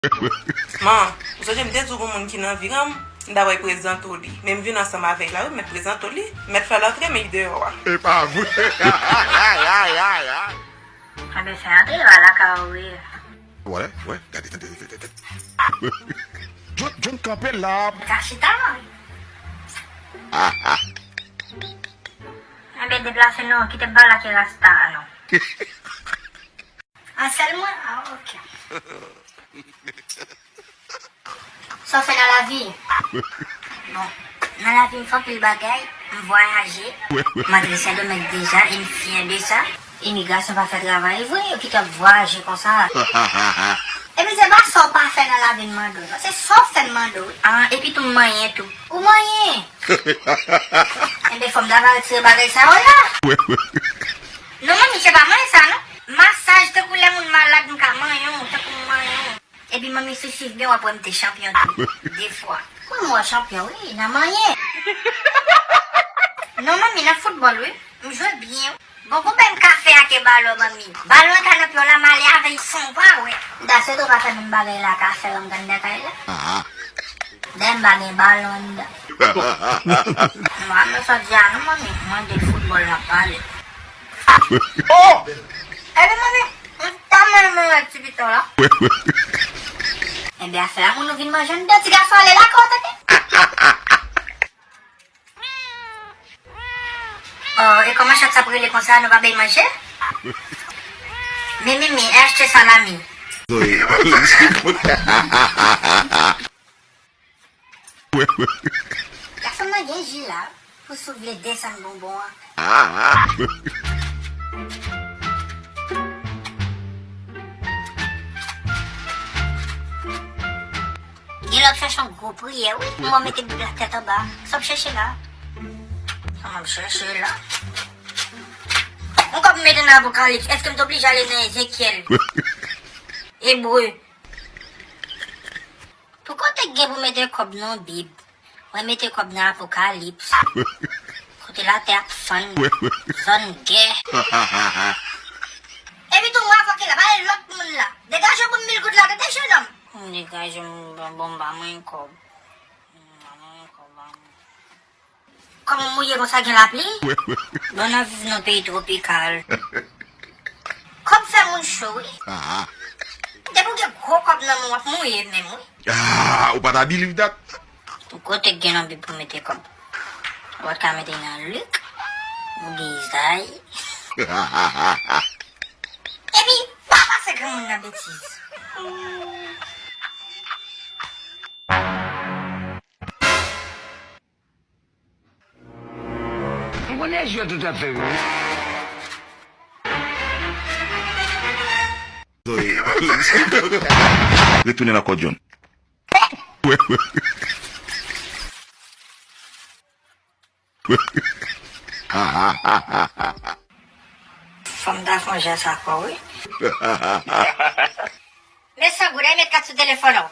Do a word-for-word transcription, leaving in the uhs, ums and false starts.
Man, ou sonje m te di w gon moun ki nan vi an, m ta pral prezante w li. Men m vin ansanm avè l la wi, m mèt prezante w li, m mèt fè l antre, men li deyò a. E pa vre. Anben fè antre, l pa lakay ou ye. Wè, wè, gade, tande, tande, tande. John, John kanpe la. Ka chita. Anben deplase non, kite m pale ak rasta a non. A sèl mwen? Ah, ok. Sa w fè nan lavi? Bon, nan lavi m fè anpil bagay, m vwayaje, m antre Sendomeng deja e m fyè de sa. Imigrasyon pa fè travay vre, yo kite w ap vwayaje konsa. Epi se pa sa w pa fè nan lavi m mande w, non, se sa w fè m mande w. Ah, epi tou m manyen tou. Ou manyen? Enben fò m ta va retire bagay sa yo la. Non, manmi, se pa manyen sa, non. Masaj tankou lè moun malad, m ka manyen w, tankou m manyen w. Epi manmi, si w swiv byen, w ap wè m te chanpyon tou, de fwa. Mwen, m wè w chanpyon, wi, nan manyen. Non, manmi, nan foutbòl, wi. M jwe byen, wi. Bon, konbyen m ka fè ak e balon, manmi? Balon an ka nan pye w la, m ale avè l san w pa wè. Dayè, se tou pa fè menm bagay la ak afè w, m gad nan kay la. Dayè, m pa gen balon anndan. M pa konn sa w di a non, manmi. Mwen de foutbòl m ap pale. Oh! Epi manmi, m ta menm wè ti pito la. Ebyen afè a moun ou vin manje anndan, ti gason ale lakay w tande. Oh, e kòman chat sa ap rele konsa, nou pa bay manje? Mimi, mi, achte salami. Gason nan gen ji la pou si w vle desann bonbon an. Gen lè w ap chèche yon gwo priyè, wi. Mwen mete Bib la tèt anba. Sa w ap chèche la? Sa m ap chèche la? Yon kòb m mete nan Apokalips, èske m te oblije ale nan Ezekyèl? Ebre. Pou kote k gen pou mete kòb nan Bib? Mwen mete kòb nan Apokalips. Kote latè ap fann. Zòn gè. Epi tou mwen avòke la, pale lòt moun la. Degaje w pou mil goud la, tande jenòm. Degaje m, bon, m pa manyen kòb. M pa manyen kòb, ba m. Kòman w mouye konsa, gen lapli? Bon, n ap viv nan peyi twopikal. Kòb fè moun cho, wi. Depi w gen gwo kòb nan men w, w ap mouye menm, wi. Ah, ou pa ta believe that? Ou kote k gen nan Bib pou mete kòb? Ou pa t ka mete nan Lik, ou gen Izayi. Epi, pa pase granmoun nan betiz. M konnen jwèt ou t ap fè wi. Retounen nan kò John. Fò m ta fè yon jès ak ou wi. Men san goud, ay met kat sou telefòn ou.